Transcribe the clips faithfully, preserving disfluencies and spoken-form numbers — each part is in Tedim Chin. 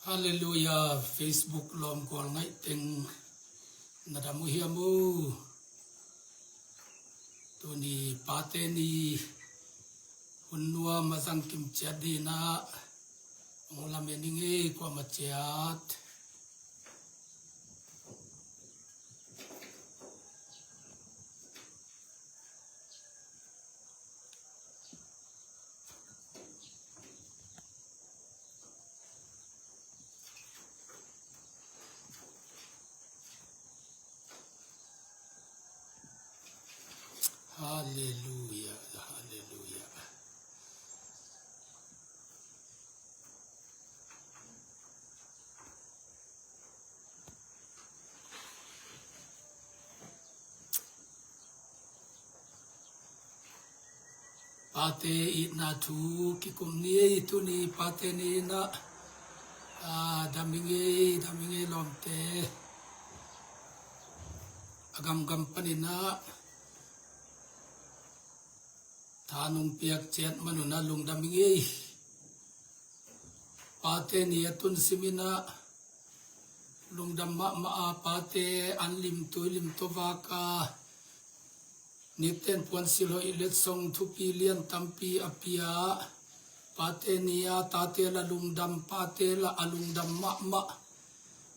Halleluiah. Facebook lawm gual ngaih teng na dam uh hiam uh? Tuni pate ni hun nuam a zang kim ciat dinah hong lamen ing ei, kuamah ciat. Halleluiah, halleluiah. Pate itna thu kikum ni ei. Tuni pate ni inah, a, dam ing ei, dam ing ei lawmte. A gamgam paninah tha nong piak ciat manunah lungdam ing ei. Pate ni a tun siminah lungdam mahmah a, pate an limtui limtawvak a, niten puansilh hoih letsong thupi lian tampi a pia, pate ni a tate la lungdam, pate la a lungdam mahmah.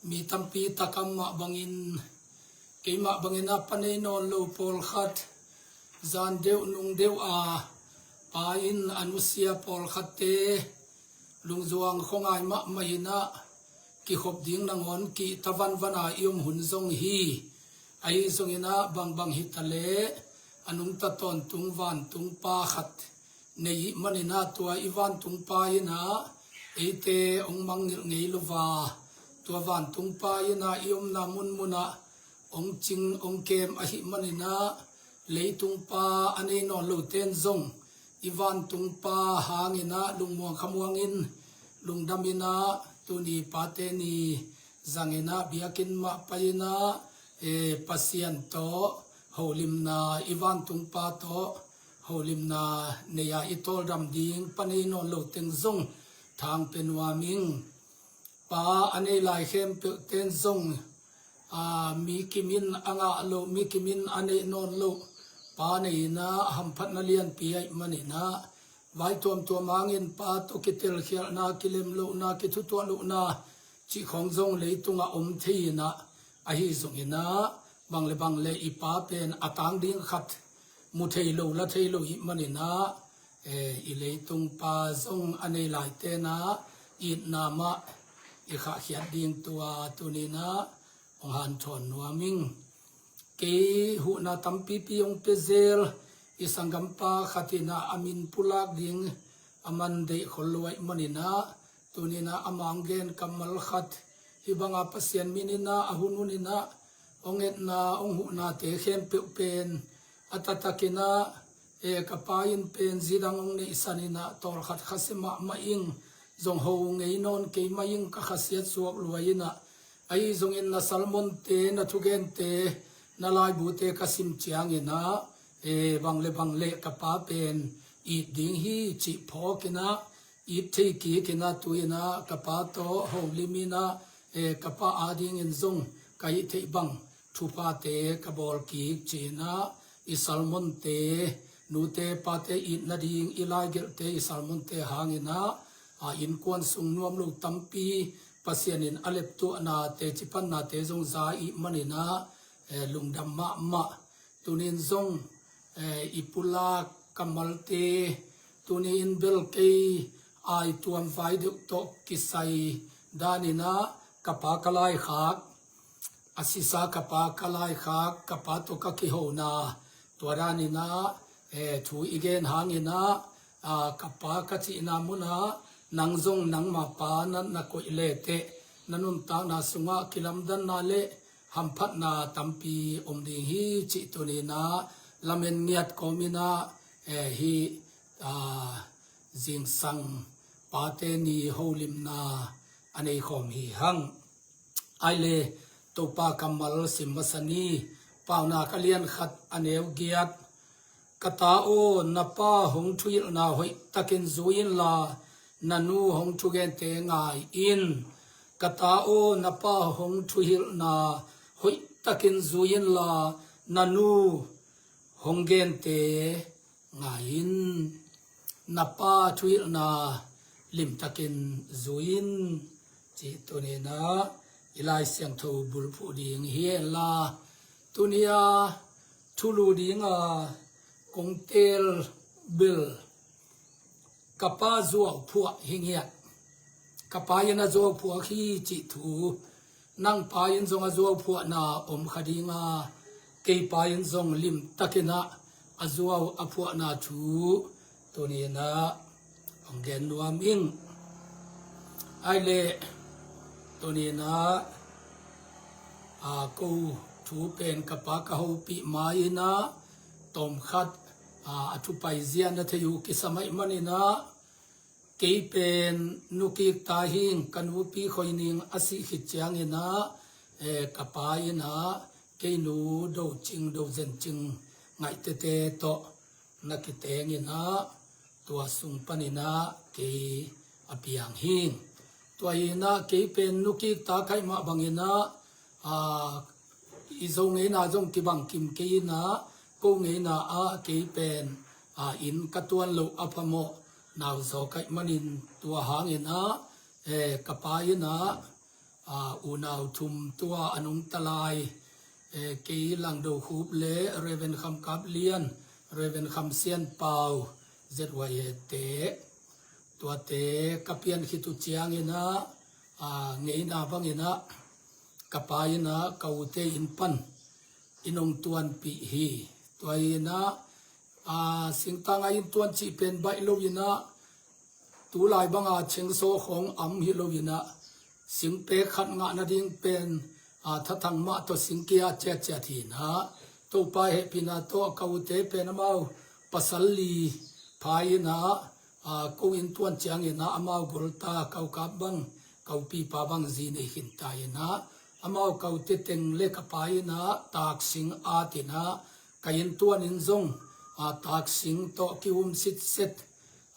Mi tampi takam mah bangin, keimah bangin a pa nei nawn lo pawlkhat, zan deuh nung deuh a pa in a nusia pawlkhatte lungzuang khuangai mahmah inah kikhop ding nangawn kihta vanvan a i om hun zong hi. Ahi zonginah bangbang hitaleh a nungta tawntung vantungpa khat nei ih maninah tua i vantungpa inah eite hong mangngilh ngei lo va, tua vantungpa inah i omna munmunah hong cing hong kem ahih maninah leitungpa a nei nawn loten zong i vantungpa hanginah lungmuang khamuangin lungdaminah tuni pate ni zanginah biakinn mah pai inah, e, Pasian tawh holimna, i vantungpa tawh holimna nei a i tawldam ding pa nei nawn lo teng zong thang pe nuam ing. Pa a nei lai khempeuhten zong, a, mi kimin a ngah loh, mi kimin a neih nawn loh pa nei inah hamphatna lianpi ahih maninah vai tuamtuam hangin pa tawh kitelkhialhna, kilemlohna, kithutuahlohna cih khawng zong leitungah om thei inah, ahi zonginah bang le bang le i pa pen a tang ding khat mu thei lo la thei lo ih maninah, e, i leitungpa zong a nei laitenah itna mah i khahkhiat ding tua tuninah hong hanthawn nuam ing. Kei huhna tampipi hong pia zel i sanggampa khat inah a min pulak ding a man deih khol lo ahih maninah tuninah amah hong gen kammal khat, hih banga Pasian min inah a hun huninah hong etna hong huhnate khempeuh pen a taktakinah, e, ka pa in pen zi dang hong neihsan inah tawlkhat khasia mahmah ing, zong ho ngei nawn kei mah ing, ka khasiat suak luai inah. Ahi zongin na sermonte, na thugente, na laibute ka sim cianginah, e, bang le bang le ka pa pen it ding hi cih phawkinah it thei kikinah tu inah ka pa tawh holim inah, e, ka pa adingin zong ka hih theih bang thuphate ka bawl kik ci-inah i sermonte, nute pate it nading i laigelhte i sermonte hanginah, a, innkuan sung nuam lo tampi Pasian in a leptuahna teci pannate zong za ih maninah, e, lungdam mahmah. Tunin zong, e, i pulak kammalte, tuni in bel kei aituam vai deuh tawh kisai daninah ka pa ka laikhak, a sisa ka pa ka laikhak, ka pa tawh ka kihona, tua daninah, e, thu i gen hanginah, a, ka pa ka cihna munah nang zong nangma pa na, na koih leteh na nuntakna sungah kilamdanna le hamphatna tampi om ding hi cih tuninah lamen ngiat kawminah, e, hih, a, zingsang pate ni holimna a nei khawm hi hang. Ai le, Topa kammal sim masa ni. Paunak a lian khat a neu giat. Ka ta aw, na pa hong thuhilhna hoih takin zui inla, na nu hong thugente ngai in. Ka ta aw, na pa hong thuhilhna hoihtakin zui inla, na nu hong gente ngai in. Na pa thuhilhna limtakin zui in, cih tuni-in ah i Lai Siangtho bulphuh ding hi henla. Tuni-a thulu dinga kong teel bel ka pa zuauphuah hi ngiat. Ka pa in a zuauphuah hi cih thu, nang pa in zong a zuauphuahna om kha dinga, kei pa in zong limtakin ah a zuau a phuahna thu tuni-in ah hong gen nuam ing. Ai leh, tuni-in ah, a, ko thu pen ka pa ka hopih ma-in ah, tawmkhat, a, a thupai zia na thei uh kisam ahih manin ah, kei pen nukik ta hing, ka nupi Khoi Ning a sih khit ciangin ah, eh, ka pa in ah kei nu Do Cing, Do Zen Cing Ngaih tete tawh na kiteng in ah, tua sung panin ah kei a piang hing. Tua hi-in ah kei pen nukik ta ka hih mah bangin ah, a, i Zo ngeina zong kibang kim kei in ah, ko ngeina ah kei pen, a, inn ka tuan loh a phamawh nauzaw ka hih manin, tua hangin ah, eh, ka pa in ah, a, unau thum tua a nungta lai, eh, kei Lang Do Khup le Reverend Kham Kap Lian, Reverend Kham Sian Pau, Z Y A te, tuate ka pian khit uh ciangin ah, a, ngeina bangin ah, ka pa in ah ka ute inn pan inn hong tuanpih hi. Tua hi-in ah, a, singtanga inn tuan cih pen baih lo-in ah, tu lai banga chainsaw khawng om hi lo-in ah, singpek khat ngah nading pen, a, thathang mah tawh sing kia ciatciat hi-in ah, Topa hehpihna tawh ka ute pen amau pasal li pha in ah, a, ko inn tuan ciangin ah amau golta, ka u kap bang, ka u pipa bang zi nei khin ta in ah, amau ka ute teng le ka pa in ah taksing at in ah, ka inn tuan in zong, a, taksing tawh ki-um sitset,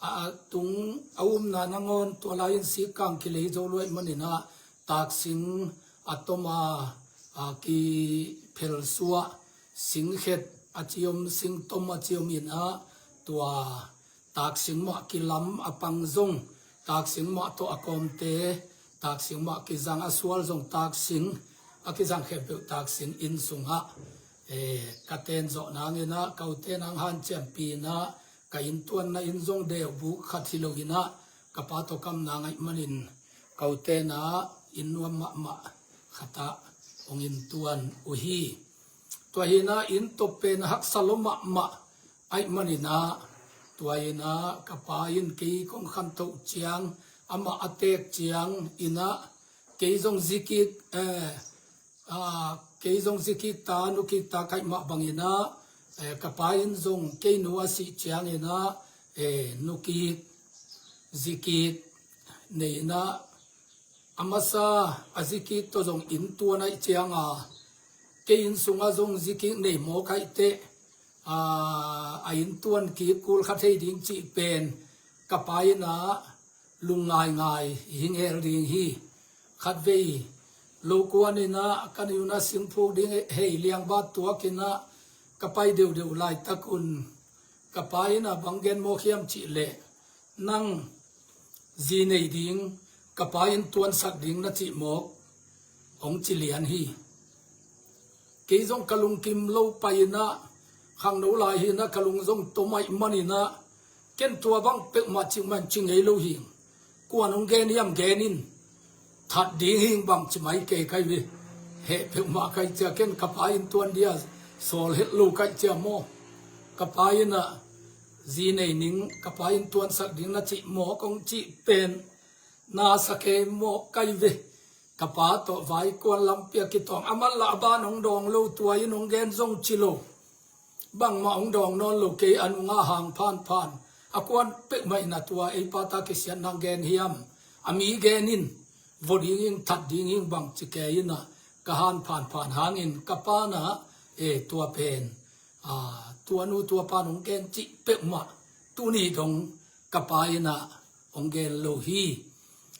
a, a tung a umna nangawn tua lai-in sikkang kilei zo lua ahih manin ah, taksing a tom a, a, kiphelsuah, singkhet a ci om, singtom a ci om in ah, tua taksing mah kilam a pang zong, taksing mah tawh a kawmte, taksing mah kizang a sual zong taksing, a kizang khempeuh taksing inn sungah, eh, ka ten zawh nangin ah, ka ute nang hanciampih in ah, ka inn tuanna inn zong deubuk khat hi lo-in ah, ka pa tawh kamna ngaih manin, ka ute in ah inn nuam mahmah khatah hong inn tuan uh hi. Tua hi-in ah inn tawp pen haksa lua mahmah ahih manin ah, tua hi-in ah ka pa in kei kong khanthoh ciang, amah a teek ciangin ah, kei zong zikik, eh, a, kei zong zikik ta, nukik ta ka hih mah bangin ah, eh, ka pa in zong kei nu a sih ciangin ah, eh, nukik, zikik nei in ah, a masa a zikik tawh zong inn tuan ahih cianga, kei inn sungah zong zikik nei mawk ahih teh, a, a inn tuan kik kul kha thei ding cih pen ka pa in ah lungngaingai hi ngel ding hi. Khatvei lo kuan in ah ka nu in ah singphuk ding hei liangbat tuak in ah ka pai deuhdeuh laitak un, ka pa in ah bang gen mawk hiam cih leh, nang zi nei ding, ka pa inn tuansak ding na cih mawk hong ci lian hi. Kei zong ka lungkim lo pai in ah, khangno lai hi-in ah ka lung zong tom ahih manin ah, ken tua bang peuhmah cih man ci ngei lo hi. Kuan hong gen hiam gen in, that ding hi bang ci mai kei ka hi ve. Heh peuhmah ka hih ciang ken ka pa inn tuan dia sawl het lo ka hih ciang maw, ka pa in ah zi nei ning, ka pa inn tuansak ding na cih mawk hong cih pen na sa kei mawk ka hi ve. Ka pa tawh vaikuan lampi a kitawng, a man lah a ban hong dawng lo, tua in hong gen zong ci lo. Bangmah hong dawng nawn lo, kei a nungah hang phanphan. A kuan peuhmah in ah tua ei pa ta kisiatna gen hiam, a mi gen in, vua ding hing, that ding hing bang ci kei in ah, ka han phanphan hangin ka pa in ah, eh, tua pen, a, tua nu tua pa in hong gen cih peuhmah tuni dong ka pa in ah hong gen lo hi.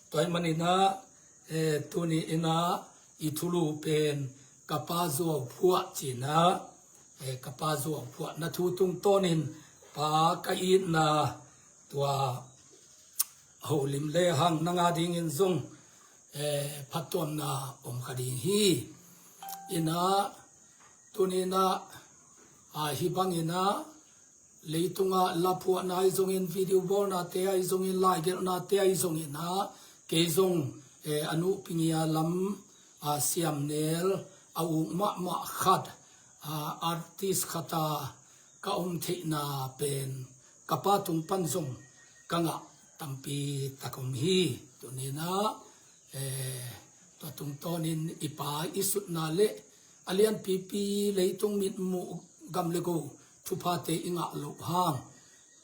Tua ahih manin ah, Eh, tuni inah i thulu pen ka pa zuau phuah cinah, eh, ka pa zuau phuah na thu tungtawnin pa ka itna tua holim le hang nanga dingin zong, eh, phattuamna om kha ding hi. Inah tuninah, ah, hi banginah leitungah laphuahna ahi zongin, video bawlnate ahi zongin, laigelhnate ahi zonginah kei zong, eh, a nuhpingia lam, ah, siamnel a uk mahmah khat, ah, artist khata ka om theihna pen ka pa tung pan zong ka ngah tampi tak om hi. Tuninah, eh, tua tungtawnin i pa i sutna le a lianpipi leitung mitmuh gam le go thuphate i ngah loh hang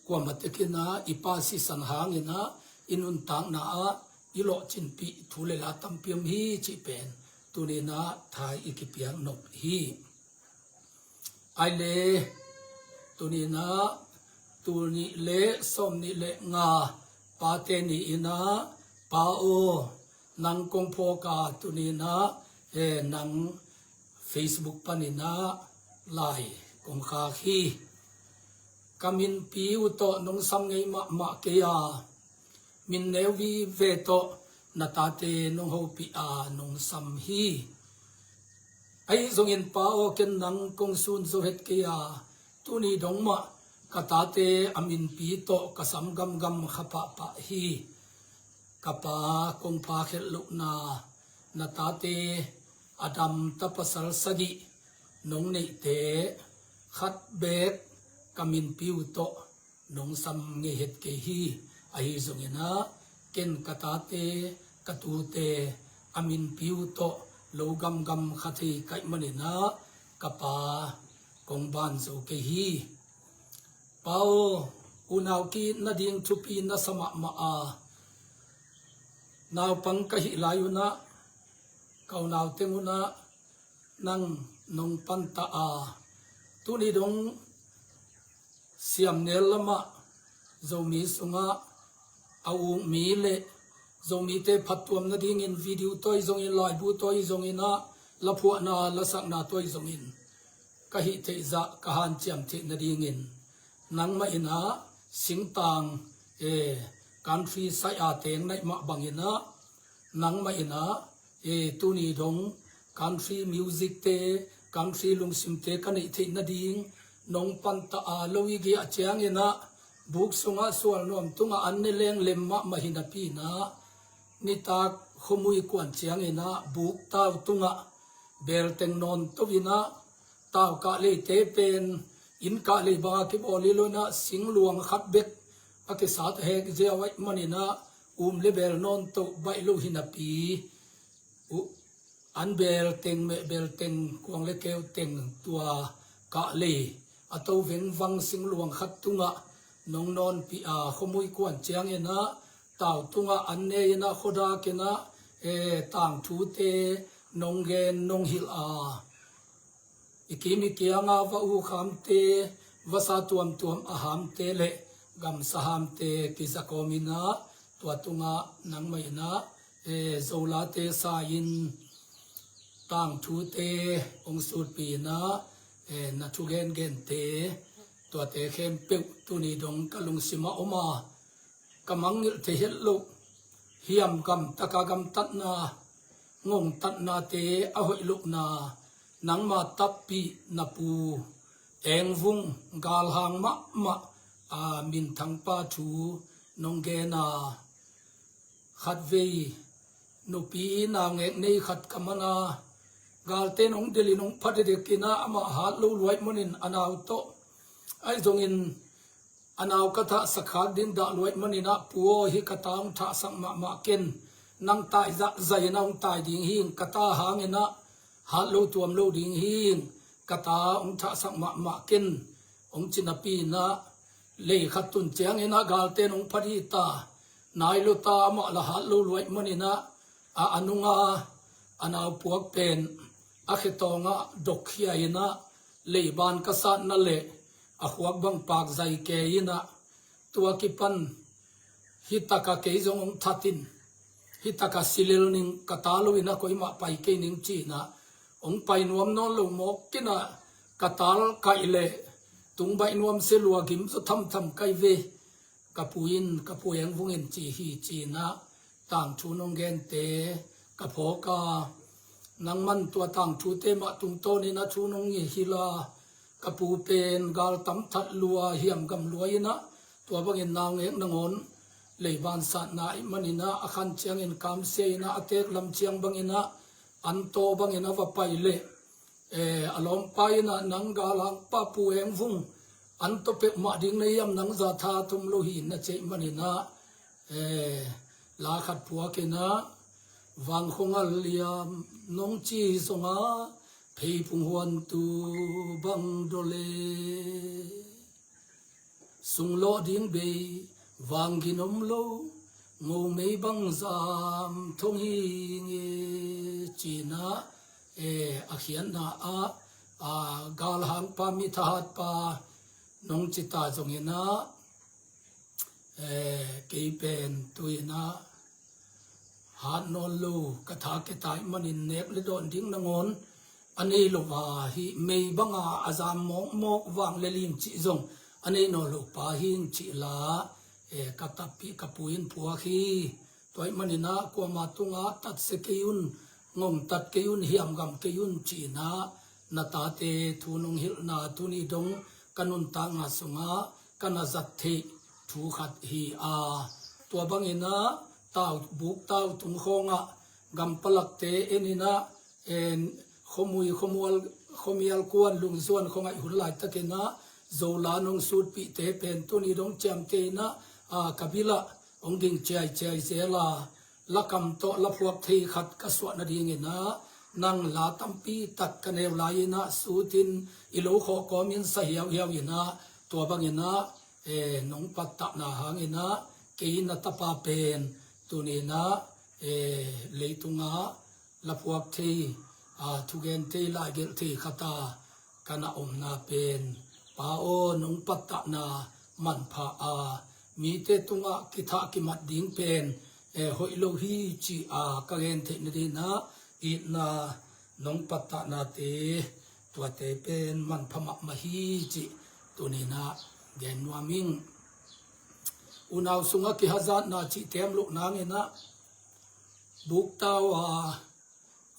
kuamah tekinah i pa sisan hanginah i nuntakna ah i lawhcinpih thu le la tampi om hi cih pen tuninah thai i kipiak nop hi. Ai le, tuninah tul nih le sawm nih le nga pate ni inah, pa aw, nang kong phawk a, tuninah, eh, nang Facebook paninah lai kong khak hi. Ka minpi uh tawh nong sam ngei mahmah kei a, min neu vive tawh na tate nong hopih a nong sam hi. Ahi zongin pa aw, ken nang kong sun zo het kei a, tuni dong mah ka tate a minpi tawh ka sam gamgam kha pahpah hi. Ka pa kong pha khelh lohna, na tate a dam ta pasal sagih nong neihte khat beek ka minpi uh tawh nong sam ngei het kei hi. Ahi zonginah ken ka tate ka tute a minpi uh tawh lo gamgam kha thei kaih maninah ka pa kong ban zo kei hi. Pa aw, unau ki nading thupi na sa mahmah a, naupang ka hih lai unah ka unau teng unah nang nong panta a, tuni dong siamnel lamah Zomi sungah a uk mi le Zomite phattuam nadingin video tawh ahi zongin, laibu tawh ahi zonginah, laphuahna lasakna tawh ahi zongin ka hih theihzah ka hanciam theih nadingin nangmah inah singtang, eh, country side a teng naih mah banginah nangmah inah, eh, tuni dong country music te, country lungsimte ka neih theih nading nong panta a, lo i giah cianginah buk sungah sual nuam tungah an ne leng lem mahmah hi napi inah, nitak khuamui kuan cianginah buk tau tungah belteng nawn to inah, tau kah leite pen inn kah lei banga kibawl hi lo inah, singluang khat bek a kisat hek ziau aih maninah um le bel nawn to baih lo hi napi uh, an belteng, meh belteng, kuang le keu teng tua kah lei a to vengvang singluang khat tungah nong nawnpih a, khuamui kuan cianginah tau tungah an ne inah khuadakinah, eh, tangthute nong gen nong hilh a, i kim i kianga va ukhamte, vasa tuamtuam a hamte le gamsa hamte kizakawm inah, tua tungah nangmah inah, eh, zolate sa-in tangthute hong sutpih inah, eh, na thugengente, tuate khempeuh tuni dong ka lungsimah om a, ka mangngilh thei het loh hiam, gamtaka gamtatna, ngongtatnate a hoih lohna, nangma tappih na pu Engvung galhang mahmah a minthangpa thu nong gen a, khatvei nupi naungek nei khat ka man a, galte nong delin hong pha dedekinah amah hat lo luaih manin a nau tawh, ahi zongin a nau ka thahsak khak ding dah luaih maninah, pu aw, hih ka ta hong thahsak mahmah ken, nang tai zahzah inah hong tai ding hing, ka ta hanginah hat lo tuam lo ding hing, ka ta hong thahsak mahmah ken, hong ci napi inah, lei khat tun cianginah galte nong pha dih ta, nai lo ta, amah la hat lo luaih maninah, a, a nunga a naupuak pen a khetawngah dokkhia inah, leiban ka satna le a khuak bang pakzai ke inah, tua kipan hih taka kei zong hong thatin, hi taka si lel ning, ka ta lo in ah koimah pai kei ning ci-in ah, hong pai nuam nawn lo mawk in ah, ka tal kaih leh tung baih nuam se lua, gim zaw thamtham kai ve, ka pu in, ka pu Eng Vung in ci hi ci-in ah, tangthu nong gente ka phawk a, nangman tua tangthute mah tungtawn in ah thu nong hilh a, ka pu pen gal tam that lua, hiam gam lua in ah, tua bangin naungek nangawn leiban satna ahih manin ah, a khan ciangin kamsia in ah, a teek lam ciang bangin ah, an taw bangin a va pai leh, eh, a lawmpa in ah, nang galhangpa Pu Eng Vung an taw peuhmah ding na hiam, nang zah tha a tom lo hi, na ci ahih manin ah, eh, la khat phuak in ah, Vangkhawngal liam nong ci hi zong a, pheiphung huantu bang dole, sunglawh ding bei vang gin om lo, ngomei bang zam thong hi nge, ci-in ah, eh, a khiatna ah, ah, galhangpa, mi thahatpa nong ci ta zongin ah, eh, kei pen tu-in ah hat nawn lo, ka tha kei ta ahih manin nek le dawn ding nangawn a nei lo a, hih mei banga a zam mawkmawk, vang le lim cih zong a nei nawn lo pa hi ing cih la, eh, ka tappih, ka pu in phuak hi. Tua ahih manin ah kuama tungah tatsia kei un, ngongtat kei un, hiamgam kei un ci-in ah, na tate thu nong hilhna tuni dong ka nuntakna sungah ka na zat theih thu khat hi a, tua bangin ah tau, buk tau tung khawngah gampalakte en in ah, en, khuamui, khuamial, khuamial kuan lungzuan khuangaih hun laitakin ah, Zola nong sutpihte pen tuni dong ciamteh in ah, a, ka bil ah hong ging ciaiciai zel a, lakam tawh laphuak thei khat ka suah nadingin ah, nang la tampi tak ka neu lai-in ah, sutin i lo khawh kawmin sa hiauhiau in ah, tua bangin ah, eh, nong pattahna hangin ah, kei na tapa pen tuni-in ah, eh, leitungah laphuak thei, a, thugen thei, laigelh thei khat a ka na omna pen, Pa aw, nong pattahna manpha a, mite tungah kithah kimat ding pen, eh, hoih lo hi ci-a ka gen theih nadingin ah, itna, nong pattahnate, tuate pen manpha mahmah hi cih tuni-in ah gen nuam ing. Unau sungah kihazatna cihte om loh nangin ah, buk tau a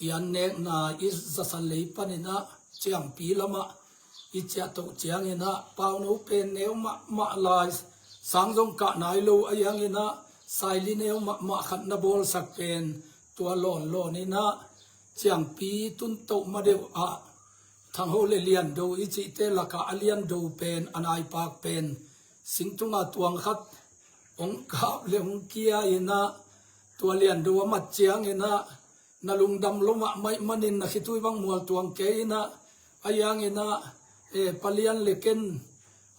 i an nekna i zasan lei panin ah, ciangpi lamah i ciahtoh ciangin ah, Pauno pen neu mahmah lai, sang zong kah nai lo, ahi hangin ah saili neu mahmah khat na bawlsak pen, tua lawnlawn in ah, ciangpi tuntoh madeuh ah, Thangho le Liando i cihte lakah a Liando pen, a naipak pen, singtunga tuang khat hong kap le hong kia in ah, tua Liando a mat ciangin ah, na lungdam lo mahmah ahih manin na khitui bang mual tuang kei in ah, ahi hangin ah, eh, Pa Lian le ken,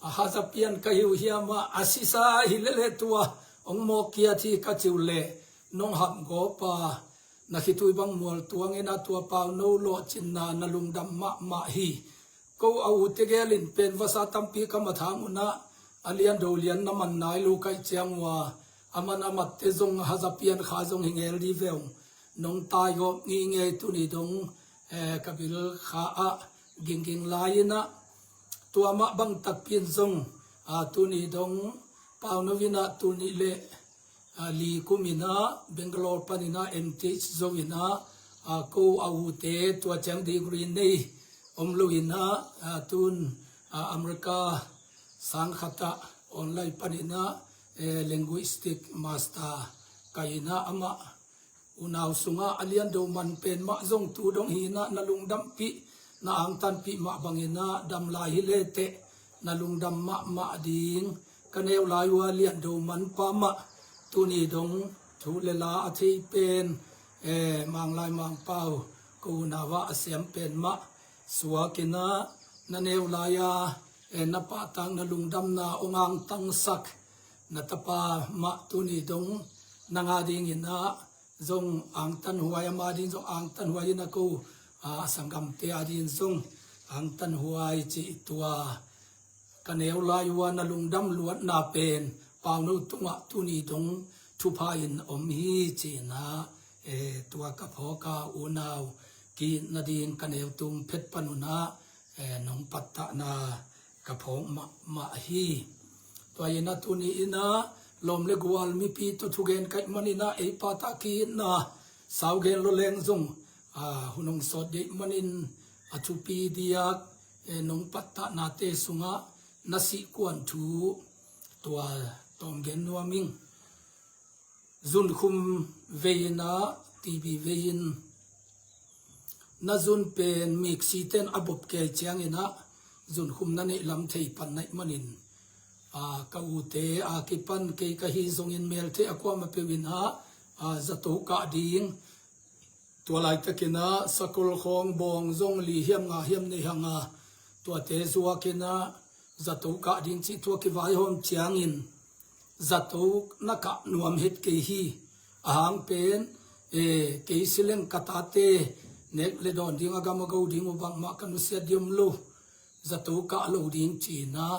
a, haza pian ka hi uh hiam ah, a sisa hi lel e, tua hong mawk kiat hi ka cih uh leh, nong hap gawp a, na khitui bang mual tuang in ah, tua Pauno lawhcinna na lungdam mahmah hi. Ko a ute gel in pen vasa tampi ka mat hang un ah, a Liando lian na man nai lo ka hih ciang uh a, a man a matte zong haza pian kha zong hi ngel dih ve ung. Nong taigawp ngingei, tuni dong, eh, ka bil kha ah gingging lai in ah, tua mah bang takpi in zong, a, tuni dong Pauno in ah tul nih le, a, li kum in ah Bangalore panin ah M Th zo in ah, a, ko a ute tua ciang degree nei om lo in ah, a, tun, a, America sang khat ah online panin ah, eh, linguistic master kai in ah, amah unau sungah a Liando man pen mah zong tu dong hi in ah, na lungdampih, na angtanpih mah bangin ah dam lai hi leteh, na lungdam mahmah ding. Ka neu lai uh a Liando manpa mah tuni dong thu le la a thei pen, eh, Manglai Mangpau, ko unau ah a siam pen mah suak in ah, na neu lai a, eh, na pahtak, na lungdamna hong angtangsak na tapa mah tuni dong nang a dingin ah zong angtanhuai, ama ding zong angtanhuai in ah, ko, a, sanggamte a dingin zong angtanhuai cih, tua ka neu lai uh a na lungdam luatna pen Pauno tungah tuni dong thupha in om hi cinah, eh, tua ka phawk a, unau ki-itna ding ka neu tung phet pan unah, eh, nong pattahna ka phawk mahmah hi. Tua inah tuni inah lawm le gual mipi tawh thugen ka hih maninah ei pata ki-itna saugen lo leng zong, ah, hun hong sawt deih manin a thupi diak, eh, nong pattahnate sungah na sihkuan thu tua tawm gen nuam ing. Zunkhum vei inah, T B vei in na zun pen miksi ten a bop kei cianginah zunkhum na neih lam thei pan na hih manin, a, ka ute a kipan kei ka hi zongin mel thei a kuamah peuh inah, a, zato kah ding, tua laitakinah sakol khawng bawng zong li hiam nga hiam nei hanga tuate zuakinah zato kah ding cih thu a kivaihawm ciangin zato na kah nuam het kei hi. A hang pen, eh, kei sileng ka tate nek le dawn ding a gam a go ding uh bangmah ka nusiat diam lo. Zato kah lo ding cinah,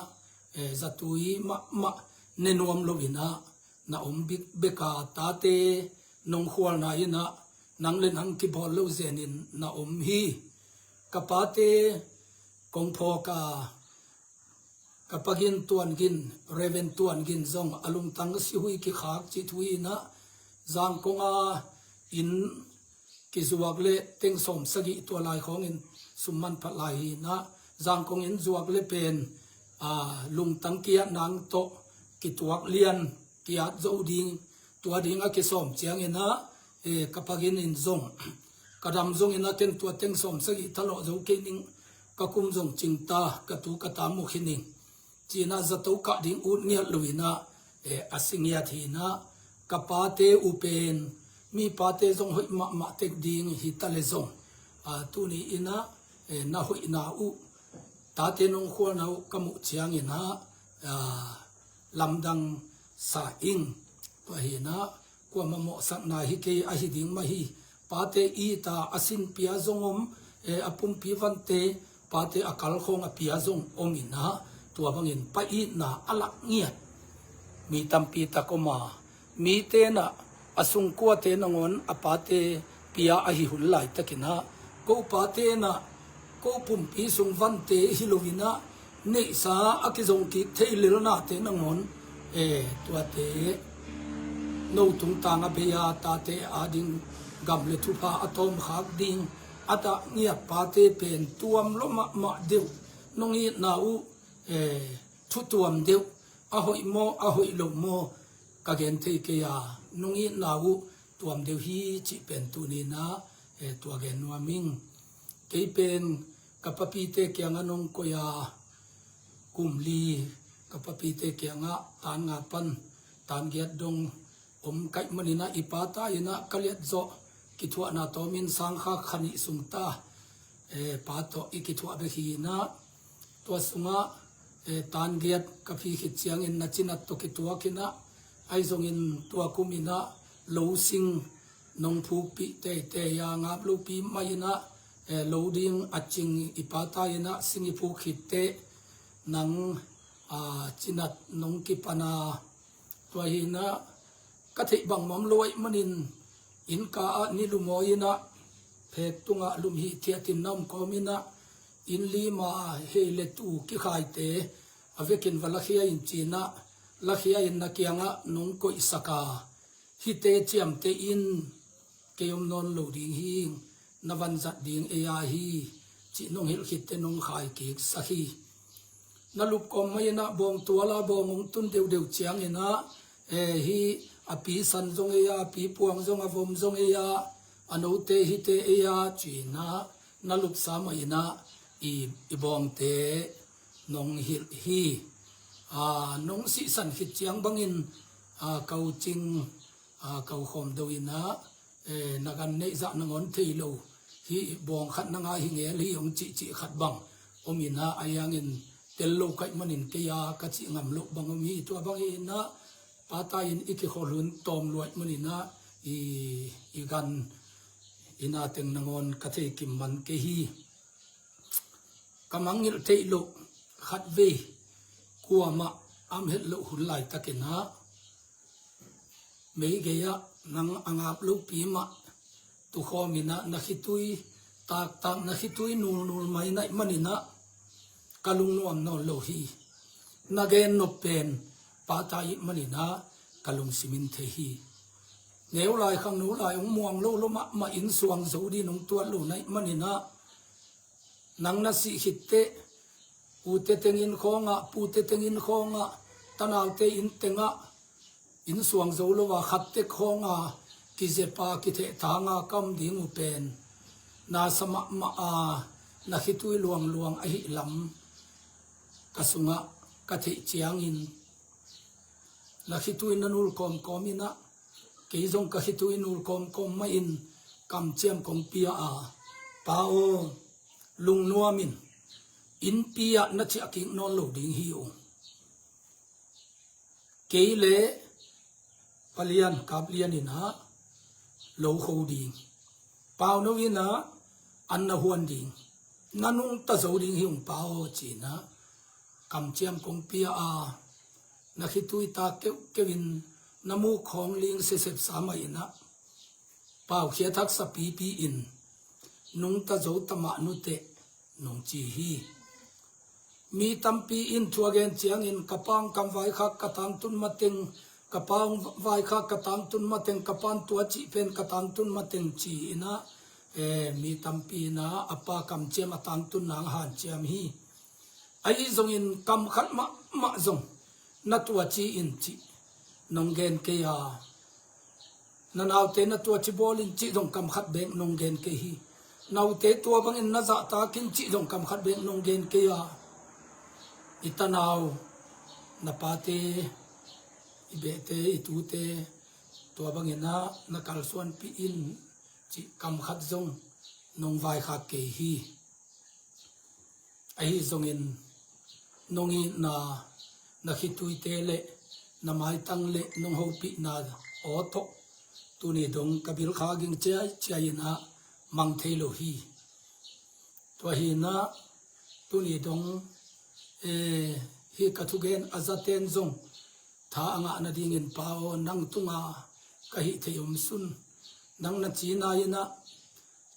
eh, zatui mahmah ne nuam lo inah na om bik beka tate nong khualna inah nang le nang kibawl lo zenin na om hi. Ka pate kong phawk a, ka pagin Tuan Gin, Reverend Tuan Gin zong a lungtang sihui kikhak cih thu inah Zangkong a inn kizuak le teng sawm sagih tua lai khawngin sum manphat lai hinah Zangkong inn zuak le pen, a, lungtang ki-at nang tawh kituak lian ki-at zo ding, tua ding a kisawm cianginah, eh, ka pagin in zong ka dam zonginah ken tua teng sawm sagih thalawh zo kei ning, ka kum zong cingta, ka tu ka ta mu khin ing. Cinah zato kah ding ut ngiat lo inah, eh, a si ngiat hinah ka pate uh pen mi pate zong hoih mahmah tek ding hi ta le zong, a, tuni inah, eh, na hoihna uh tate nong khualna uh ka muh cianginah, a, lamdang sa ing. Tua hinah kuamah mawhsakna hi kei ahi ding mah hi. Pate ita a sin pia zong om, eh, a pumpi vante pate a kalkhawng a pia zong om inah tua bangin pa itna a lak ngiat mi tampi tak om a, mi tenah a sungkuate nangawn a pate pia ahi hun laitakinah ko pa tenah ko pumpi sung vante hi lo inah neihsa a kizong kik thei lelnate nangawn, eh, tuate no tungtang a bei a tate ading gam le thupha a tawmkhak ding a dah ngiat pate pen tuam lo mahmah deuh, nong itna uh, eh, thu tuam deuh, a hoih maw a hoih lo maw ka gen thei kei a, nong itna uh tuam deuh hi cih pen tuninah, eh, tua gen nuam ing. Kei pen ka papite kiangah nong koih a, kum li ka papite kiangah tan nga pan tan giat dong om ka hih maninah i pata inah ka liat zawh kithuahna tawmin sangkha kha nih sungta, eh, pa tawh i kithuah bek hinah tua sungah, eh, tan giat ka phi khit ciangin na cinat tawh kituak inah ahi zongin tua kum inah lo sing nong phukpih teitei a ngap lopi mah inah, eh, lo ding a cing i pata inah sing i phuk khitteh nang, a, cinat nong kipan a, tua hinah ka theih bangmah om lo ahih manin innka ah ni lumawi inah phek tungah lum hih thiatin na om kawm inah inn lima hei le tu kikhaite a vekin va lakhia in cinah lakhia in na kiangah nong koihsak a, hihte ciamteh in kei om nawn lo ding hi, na vanzat ding ei a hi cih nong hilh khitteh nong khai kiksak hi. Na lup kawm mah inah bawng tuala bawng hong tun deuhdeuh cianginah, eh, hih a pi san zong ei a, a pi puang zong, a vom zong ei a, a note hihte ei a cinah na lupsa mah inah i, i bawngte nong hilh hi. A, nong sihsan khit ciang bangin, a, ka ucing, a, ka ukhawm do inah, eh, na gan neih zah nangawn thei lo hi, bawng khat na ngah hi ngel hi hong cihcih khat bang om inah a hiangin tel lo ka hih manin kei a ka cih ngam loh bang om hi. Tua bang hi inah pata in i kikholh hun tawm luaih maninah i, i gan inah teng nangawn ka thei kim man kei hi. Ka mangngilh theih loh khatvei kuamah am het loh hun laitakinah Meigei ah nang a ngap lopi mah tukhawm in ah, na khitui taktak, na khitui nulnul mai na hih manin ah ka lungnuam nawn lo hi. Na gen nop pen pata hih manin ah ka lungsim in thei hi. Neu lai khangno lai hong muang lo lo mahmah, inn suang zo dingin hong tuat lo na hih manin ah, nang na sih khit teh ute teng inn khawngah, pute teng inn khawngah, tanaute inn tengah, inn suang zo lo a khat tek khawng a kizepa kithehthang a ka om ding uh pen nasa mahmah a, na khitui luangluang ahih lam ka sungah ka theih ciangin, na khitui na nul kawmkawm in ah, kei zong ka khitui nul kawmkawm mah in kamciam kong pia a, Pa aw, lungnuam in, innpi ah na ciah kik nawn lo ding hi ung. Kei le palian kaplian in ah lo kho ding, pauno in ah an na huan ding, na nungta zo ding hi ung, Pa aw, ci-in ah kamciam kong pia a, na khitui tak keuhkeuh in na muk khawng ling sesep sa mah in ah, paukhiat haksa pipi in, nungta zo ta mah nuteh, nong ci hi. Mi tampi in thu a gen ciangin, ka pa hong kam vaikhak ka tangtun mateng, ka pa hong vaikhak ka tangtun mateng, ka pa'n tua cih pen ka tangtun mateng ci-in ah, eh, mi tampi in ah a pa kamciam a tangtun nang hanciam hi. Ahi zongin kam khat mahmah zong na tua ci in cih nong gen kei a, na naute na tua ci bawl in cih zong kam khat bek nong gen kei hi. Naute tua bangin na zahtak in cih zong kam khat bek nong gen kei a, i tanau, na pate, i behte, i tute tua bangin ah na kalsuanpih in cih kam khat zong nong vaikhak kei hi. Ahi zongin nong itna, na khituite le na maitang le nong hopihna aw tawh tuni dong ka bilkha ging ciaiciai in ah mang thei lo hi. Tua hi in ah tuni dong, eh, hih ka thugen a zaten zong tha a ngah nadingin, Pa aw, nang tunga ka hih theih om sun. Nang na cina in ah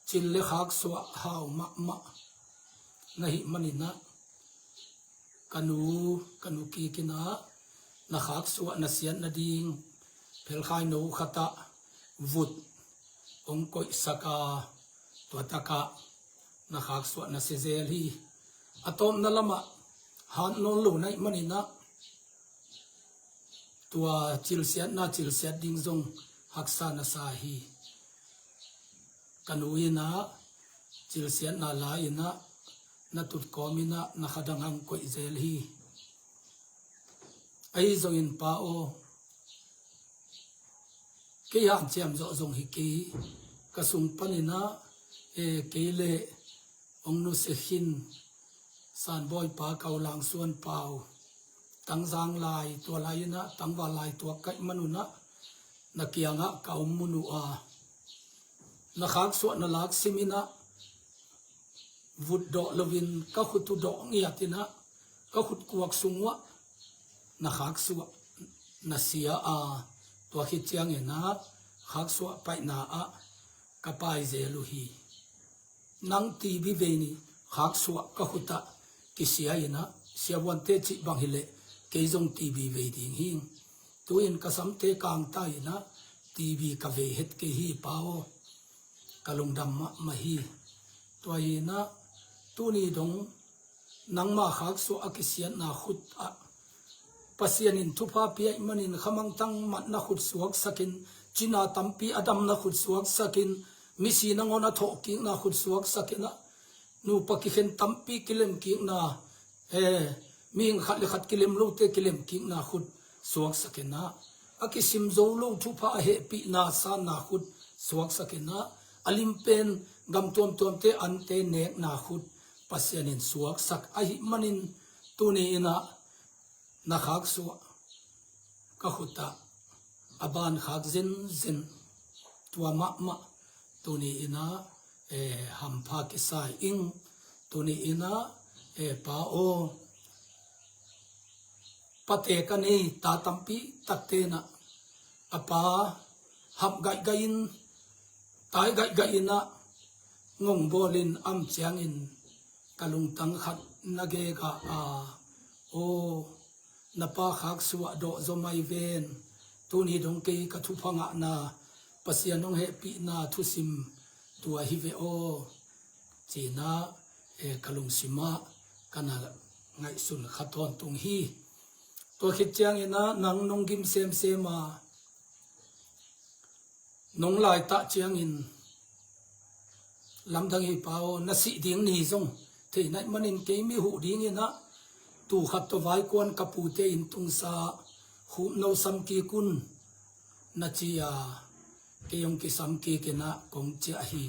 cil le khaksuah hau mahmah na hih manin ah, ka nu, ka nu kik in ah na khaksuah na siat nading phelkhai no khat ah vut hong koihsak a, tua tak ah na khaksuah na sia zel hi. A tawpna lamah hat nawn lo na hih manin ah, tua cilsiatna cilsiat ding zong haksa na sa hi. Ka nu in ah cilsiatna la in ah na tut kawm in ah na kha dang hong koih zel hi. Ahi zongin, Pa aw, kei hanciam zawh zong hi kei, ka sung panin ah, eh, kei le hong nusia khin Sanbawipa, Kau Lang Suan Pau, Tangzang lai, tua lai in ah tangval lai tuak ka hih man un ah, na kiangah ka om mun uh a, na khaksuah na lak sim in ah, vut dawh loin ka khut uh dawh ngiat in ah, ka khut kuak sung uah na khaksuah na sia a, tua khit ciangin ah khaksuah paihna ah ka pai zel uh hi. Nang T B vei ni, khaksuah ka khut ah kisia in ah, siavuante cih bang hileh kei zong T B vei ding hing. Tu-in ka samte kangta in ah T B ka vei het kei hi, Pa aw. Ka lungdam mahmah hi. Tua hi in ah tuni dong nangma khaksuah a kisiatna khut ah, Pasian in thupha pia ahih manin khamangthang matna khut suaksakin, cina tampi a damna khut suaksakin, misi nangawn a thawhkikna khut suaksakin ah, nupa kikhen tampi kilemkikna, eh, mihing khat le khat kilem lote kilemkikna khut suaksakin ah, a kisim zo lo thupha a hehpihna sanna khut suaksakin ah, a lim pen gam tuamtuamte ante nekna khut Pasian in suaksak ahih manin, tuni in ah na khaksuah ka khut ah a ban khak zenzen, tua mahmah tuni in ah, eh, hampha kisa ing. Tuni in ah, eh, Pa aw, pate ka nei ta tampi takte in ah a pa hap gaihgaih in, tai gaihgaih in ah ngong bawlin am ciangin ka lungtang khat na gega a, aw, na pa khak suah dawh zaw mai ven, tuni dong kei ka thupha ngahna, Pasian hong hehpihna thusim tua hi ve aw, cina, e, ka lungsimah ka na ngaihsun kha tawntung hi. Tua khit ciangin ah nang nong gim semsem a, nong laitah ciangin lamdang hi pa aw, na sih ding ni zong thei naih manin kei mi huh dingin ah tu khat tawh vaikuan ka pute in tungsa khupno sam kik un na ci a, kei hong kisam kik in ah kong ciah hi.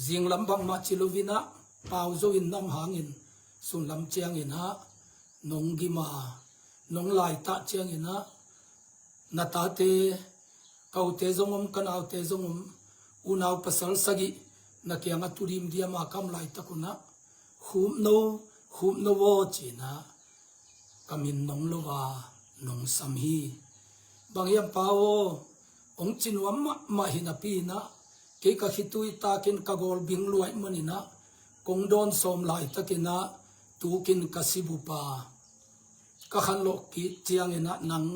Zinglam bangmah ci loin ah pau zo in nam hangin sunlam ciangin ah nong gim a, nong laitah ciangin ah na tate, ka ute zong om, ka naute zong om, unau pasal sagih na kiangah tu dimdiam a ka om laitak un ah khupno, khupno aw cina ka min nong lo a nong sam hi. Bang hiam pa aw, hong ci nuam mahmah hi napi in ah kei ka khitui takin ka gawl bing luaih manin ah kong dawn sawm laitakin ah tukin ka sibup a, ka khanlawh kik ciangin ah nang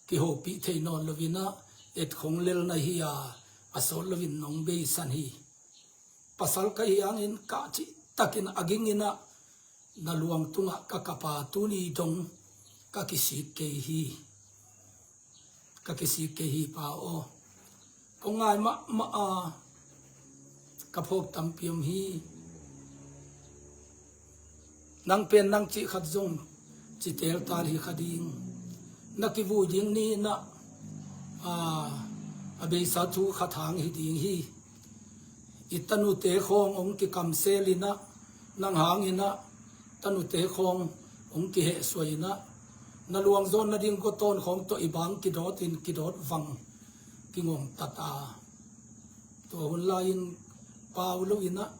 kihopih thei nawn loin ah et khong lel na hi a, a sawt loin nong beisan hi. Pasal ka hi hangin kah cihtakin a ging in ah na luang tungah ka kap a, tuni dong ka kisik kei hi. Ka kisik kei hi pa aw. Kong ngai mahmah a, ka phawk tampi om hi. Nang pen nang cih khat zong ci teltal hi kha ding. Na kivui ding ni in ah, a, a beisa thu khat hang hi ding hi. I tanute khawng hong kikamsel in ah, nang hangin ah tanute khawng hong kihehsuai in ah, na luangzawn nading gotawn khawng tawh i bang kidawt in kidawt vang kingongtat a, tua hun lai-in pau lo in ah,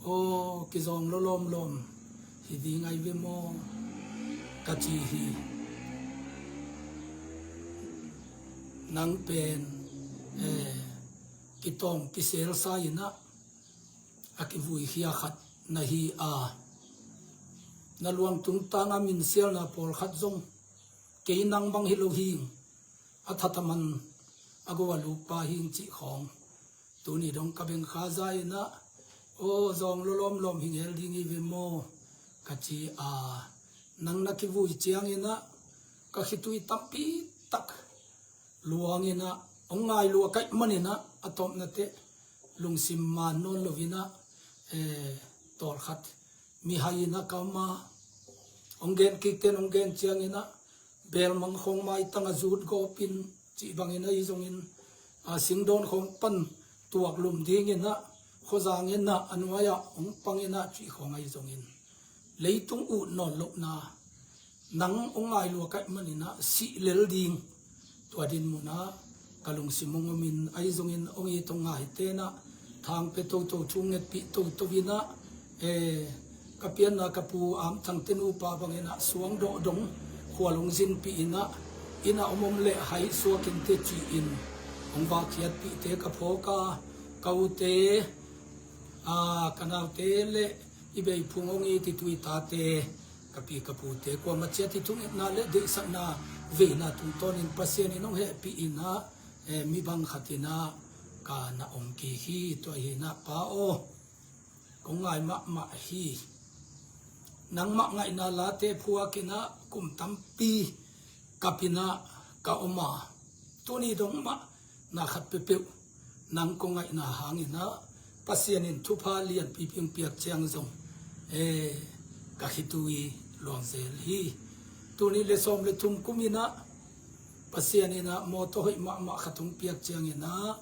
aw, kizawng lo lawmlawm hi ding ahi ve maw ka ci hi. Nang pen, eh, kitawng kiselsa in ah a kivuikhia khat na hi a, na luang tungtang a minsialna pawlkhat zong kei nang bang hi lo hing, a thataman a go a lukpa hing cih khawng tuni dong ka bengkha za in ah, aw, zawng lo lawmlawm hi ngel ding hi ve maw ka ci a, nang na kivui ciangin ah ka khitui tampi tak luang in ah hong ngai lua kaih manin ah a tawpna teh lungsim man nawn lo in ah, eh, tawlkhat mihai in ah ka om a, hong gen kikten hong gen ciangin ah belmang khawng maitang a zut gawp in cih bangin ahi zongin, a, singdawn khawng pan tuak lum dingin ah, khuazang in ah a nuai-ah hong pang in ah cih khawng ahi zongin, leitung ut nawn lohna nang hong ngai lua kaih manin ah sih lel ding. Tua din mun ah ka lungsim hong om in ahi zongin hong it hong ngaite in ah thangpia toto, thu ngetpih toto in ah, eh, ka pianna ka pu Am Thangte nupa bangin ah suang dawh dong khual hong zinpih in ah, inn ah om om leh haih suak in teh ci-in hong vakkhiatpihte ka phawk a, ka ute, a, ka naute le i beiphung hong it i tu i tate, ka pi ka pute, kuamah ciat i thungetna le deihsakna veina tungtawnin Pasian in hong hehpih in ah, eh, mi bang khat in ah ka na om kik hi. Tua hi in ah pa aw, kong ngai mahmah hi. Nangmah ngaihna late phuak in ah kum tampi kap in ah ka om a, tuni dong mah na khat peuhpeuh nang kong ngaihna hangin ah Pasian in thupha lianpi hong piak ciang zong, eh, ka khitui luang zel hi. Tul nih le sawm le thum kum in ah Pasian in ah mawtaw hoih mahmah khat hong piak ciangin ah,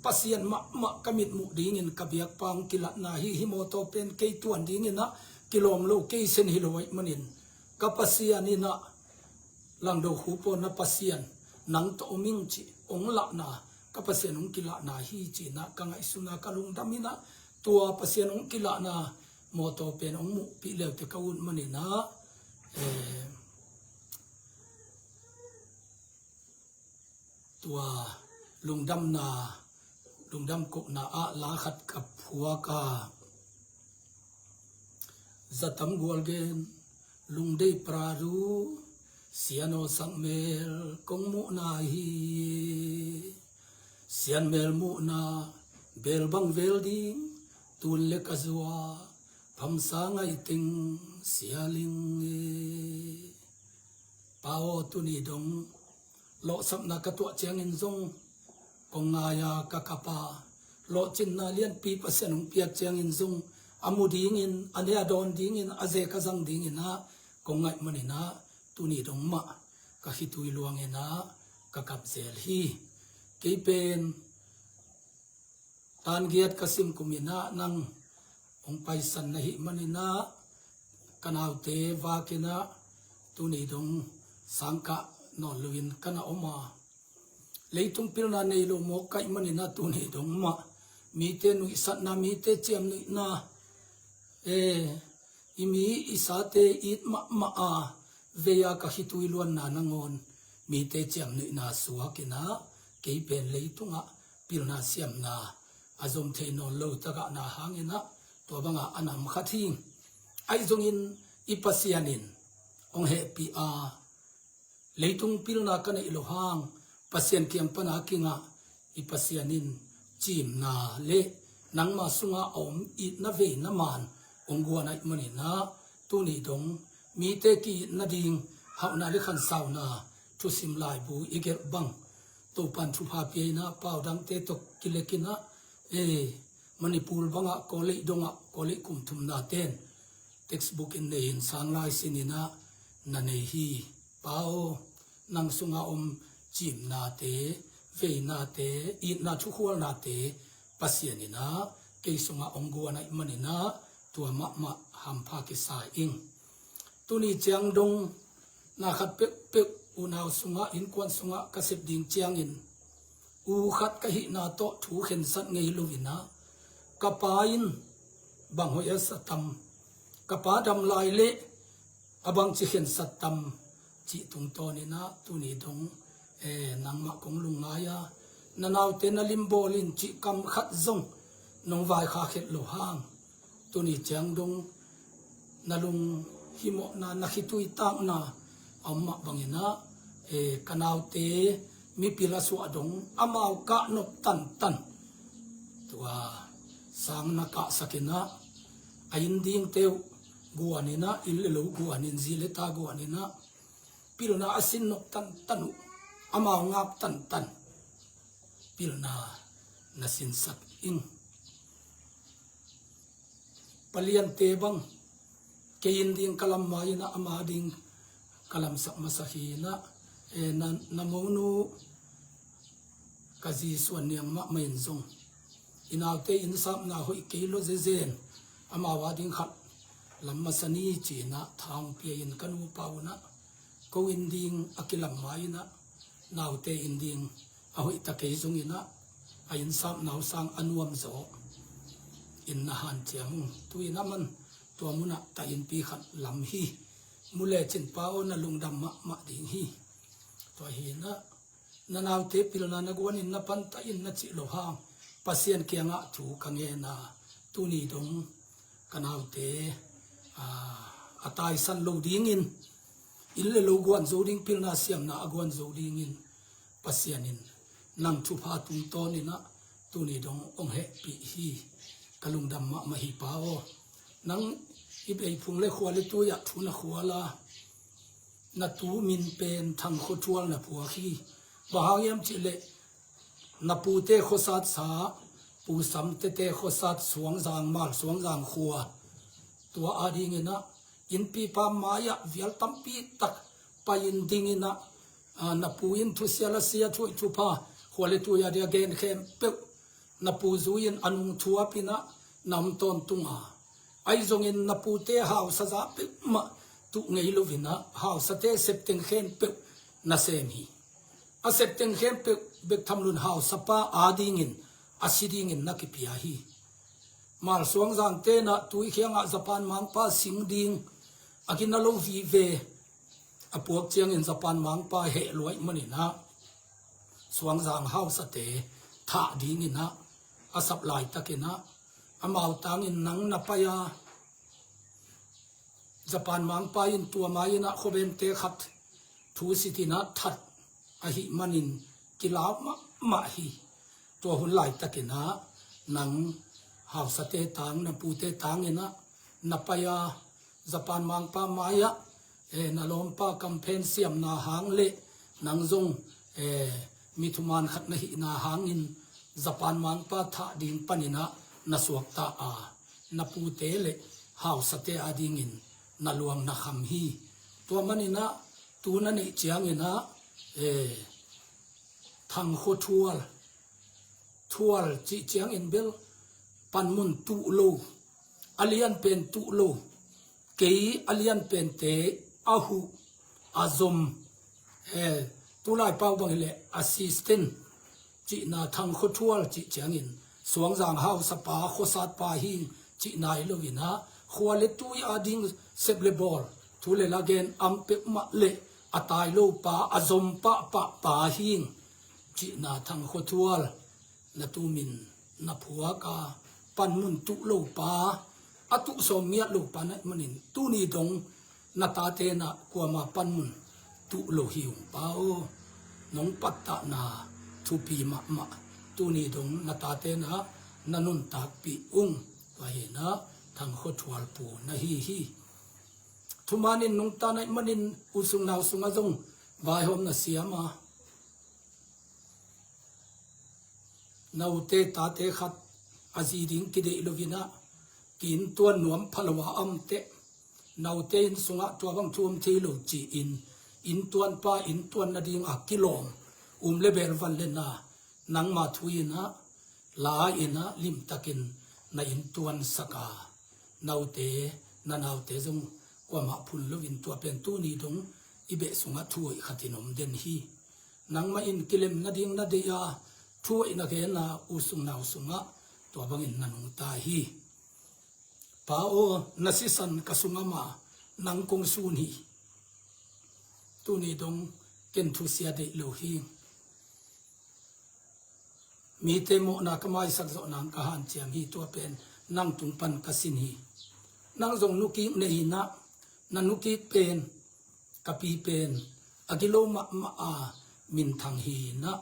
Pasian mahmah ka mitmuh dingin ka biakpa hong kilatna hi. Hih mawtaw pen kei tuan dingin ah kilawm lo, kei sen hi lo ahih manin, ka Pasian in ah Langdo Khup aw, na Pasian, nang tawh om ing cih hong lahna, ka Pasian hong kilahna hi ci-in ah ka ngaihsun a, ka lungdam in ah, tua Pasian hong kilahna mawtaw pen hong muhpih leute ka ut manin ah, eh, Tua lungdamna, lungdam kohna ah la khat ka phuak a, zatam gual gen, lungdei pradu, siano sak mel kong muhna hi. Sian mel muhna, bel bang vel ding, tun le ka zua, phamsa ngaih teng sia ling e. Pa aw, tuni dong lawhsapna ka tuah ciangin zong kong ngai a, ka kap a, lawhcinna lianpi Pasian hong piak ciangin zong a mu dingin, a ne a dawn dingin, a zek a zang dingin ah kong ngaih manin ah, tuni dong mah ka khitui luangin ah ka kap zel hi. Kei pen tan giat ka sim kumin ah nang hong paisan na hih manin ah, ka naute vakin ah tuni dong sangkah nawn loin ka na om a, leitung pilna nei lo mawk ka hih manin ah tuni dong mah mite nuihsatna, mite ciamnuihna, eh, i mi i sate it mahmah a, vei a ka khitui luanna nangawn mite ciamnuihna suakin ah, kei pen leitungah pilna siamna a zom thei nawn lo tagahna hangin ah, tua bangah a nam khat hi. Ahi zongin i Pasian in hong hehpih a, leitung pilna ka neih loh hang Pasian kiang pana kingah, i Pasian in cimna le nangma sungah a om itna veina man hong guan ahih manin ah, tuni dong mite ki-itna ding hauhna le khansauna thusim laibu i gelh bang, Topan thupha pia in ah, pau dangte tawh kilekin ah, eh, Manipur bangah Kawlei dongah Kawlei kum thumna ten textbook in nei in, sang lai sin in ah na nei hi. Pa aw, nang sunga om cimnate, veinate, itna thukhualnate Pasian in ah kei sungah hong guan ahih manin ah, tua mahmah hampha kisa ing. Tuni ciang dong na khat peuhpeuh unau sungah, innkuan sungah ka sep ding ciangin, u khat ka hihna tawh thu khensat ngei loin ah, ka pa in bang hoih a sa tam, ka pa dam lai leh a bangci khensat tam cih tungtawnin ah, tuni dong, eh, nangmah kong lungngai a, na naute na limbawl in cih kam khat zong nong vaikhak het loh hang, tuni ciang dong na lunghimawhna, na khitui takna a om mah bangin ah, eh, ka naute mipil a suah dong amau kah nop tantan, tua sang na kahsakin ah, a inn dingte uh guanin ah, inn le lo guanin, zi le ta guanin ah, pilna a sin nop tantan uh, amau ngap tantan pilna na sinsak ing. Pa Liante bang, kei inn ding ka lam mai in ah, ama ding ka lamsak masa hi in ah, eh, na, na monu ka zi Suan Niang mahmah in zong, i naute innsapna hoih kei lo zezen, amau a ding khat lam masa ni ci in ah tha hong pia in, ka nupa un ah, ko inn ding a kilam mai in ah, naute inn ding a hoih ta kei zongin ah, a innsapna uh sang a nuam zaw in na hanciam ung. Tu-in ah man tua munah ta innpi khat lam hi. Mu lecin Pa aw, na lungdam mahmah ding hi. Tua hi in ah, na naute pilna na guanin na pantah in na cih loh hang, Pasian kiangah thu ka ngen a, tuni dong ka naute, a, a taisan lo dingin, inn le lo guan zo ding, pilna siamna a guan zo dingin Pasian in nang thupha tungtawnin ah tuni dong hong hehpih hi. Ka lungdam mahmah hi Pa aw. Nang i beh phung le khua le tui ah thu na khual a, na tu min pen Thang Khua Thual na phuak hi. Bang hang hiam cih leh, na pute khuasatsa, Pu Sam Tete khuasat Suangzang, Mal Suangzang khua, tua a dingin ah, innpipa mai-ah vial tampi tak pai-in dingin ah, a, na pu in thusia lasia, thuhoih thupha, khua le tui a dia gen khempeuh, na pu zui-in a nung thuapin ah na om tawntung a, ahi zongin na pute hausa za peuhmah tuh ngei loin ah, hausate septeng khempeuh na sem hi. A septeng khempeuh bek tham loin hausapa a dingin, a si dingin na kipia hi. Mal Suangzang ten ah tui khiangah Japan mangpa sing ding a gina lo vive, a puak ciangin Japan mangpa heh lua ahih manin ah, Suangzang hausate thah dingin ah a sap laitakin ah, amau tangin nang na pai a, Japan mangpa in tua mai-in ah khuabente khat thu sitin ah that ahih manin kilau mahmah hi. Tua hun laitakin ah nang hausate tang, na pute tangin ah na pai a, Japan mangpa mai-ah, eh, na lawmpa kamphen siamna hang le nang zong, eh, mi thuman khat na hihna hangin Japan mangpa thah ding panin ah na suakta a, na pute le hausate adingin na luang na kham hi. Tua manin ah tu na neih ciangin ah, eh, Thangkhua Thual, Thual cih ciangin bel panmun tuh lo, a lianpen tuh lo, kei a lianpente a huh, a zom, eh, tulai pau bang hileh assistant cihna, Thangkhua Thual cih ciangin Suangzang hausapa, khuasatpa hing cihna hi loin ah, khua le tui ading sep le bawl, thu le la gen am peuhmah le a tai lo pa, a zom pahpah pa hing cihna Thangkhua Thual na tumin na phuak a, panmun tuh lo pa, a tuh sawm miat lo pa na hih manin tuni dong na tate in ah kuama panmun tuh lo hi ung pa aw. Nong pattahna thupi mahmah, tuni dong na tate in ah na nuntakpih ung. Tua hi in ah Thangkhua Thual pu na hi hi. Thumanin nungta na hih manin u sung nau sungah zong vaihawm na siam a, na ute tate khat a zi ding kideih loin ah ki-inntuan nuam pha lo a amteh, na ute inn sungah tua bang thu om thei lo ci-in inntuanpa inntuan nading a kilawm um le bel van le na, nangma thu in ah, la in ah limtakin na inntuansak a, na ute na naute zong kuamah phun loin tua pen tuni dong i beh sungah thu hoih khatin om den hi. Nangmah in kilem nading na deih a, thu hoih na gen a, u sung nau sungah tua bangin na nungta hi. Pa aw, na sisan ka sung ama, nang kong sun hi. Tuni dong ken thusia deih lo hi. Mite mawhna ka maisak zawh nang ka hanciam hi, tua pen nang tung pan ka sin hi. Nang zong nukik nei in ah, na nukik pen, ka pi pen a gilo mahmah a minthang hi in ah,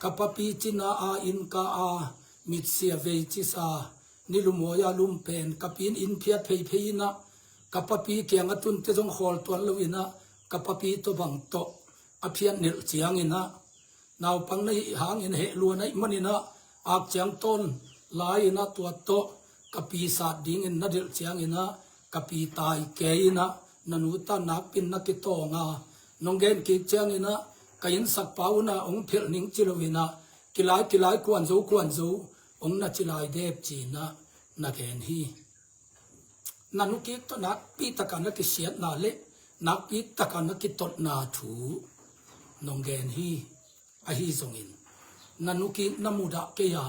ka papi cina a innka a mitsia vei cisa, nilumawi a lum pen ka pi in inn phiat pheiphei in ah, ka papi kiang a tunte zong khawl tuan loin ah, ka papi tawh bang tawh a phiat nilh ciangin ah, naupang na hih hangin heh lua na hih manin ah, ak ciang tawn lai-in ah tua tawh ka pi sat dingin na delh ciangin ah, ka pi tai kei in ah, na nu tan nakpi-in na kitawng a, nong gen kik ciangin ah, ka innsakpa un ah hong phelh ning ci loin ah, kilai kilai, kuan zo kuan zo hong na ci lai dep ci-in ah na gen hi. Na nukik tawh nakpi taka na kisiatna le nakpi taka na kitotna thu nong gen hi. Ahi zongin na nukik na mudah kei a,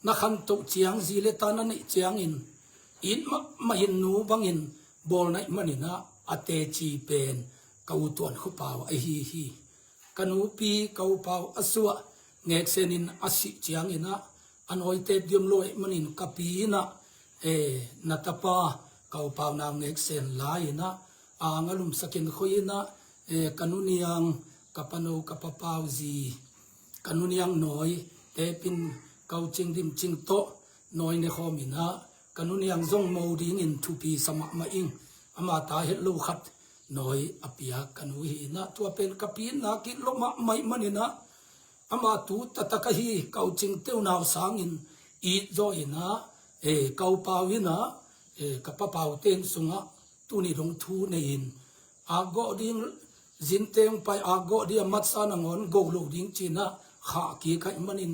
na khantoh ciang, zi le ta na neih ciangin it mahmah in, nu bangin bawl na hih manin ah a teci pen ka u Tuan Khua Pau ahi hi. Ka nupi ka u Pau a suah ngeksenin a sih ciangin ah, a nawitep diam lo ahih manin ka pi in ah, eh, na tapa ka u Pau nau ngeksen lai-in ah, ang a lumsakin khoi in ah, eh, ka nu Niang, ka pano, ka pa Pau zi, ka nu Niang nawitep in ka u Cing Dim Cing tawh nawi ne khawm in ah, ka nu Niang zong mo dingin thupi sa mahmah ing. Ama ta het lo khat nawi a piak ka nu hi in ah, tua pen ka pi in nak it lo mahmah ahih manin ah, ama tu taktak ahi ka u Cingte unau sangin it zaw in ah, eh, ka u Pau in ah, eh, ka pa Paute inn sungah tuni dong thu nei-in, akgawh ding, zinte hong pai, akgawh ding a matsa nangawn go lo ding ci-in ah khah kik ahih manin,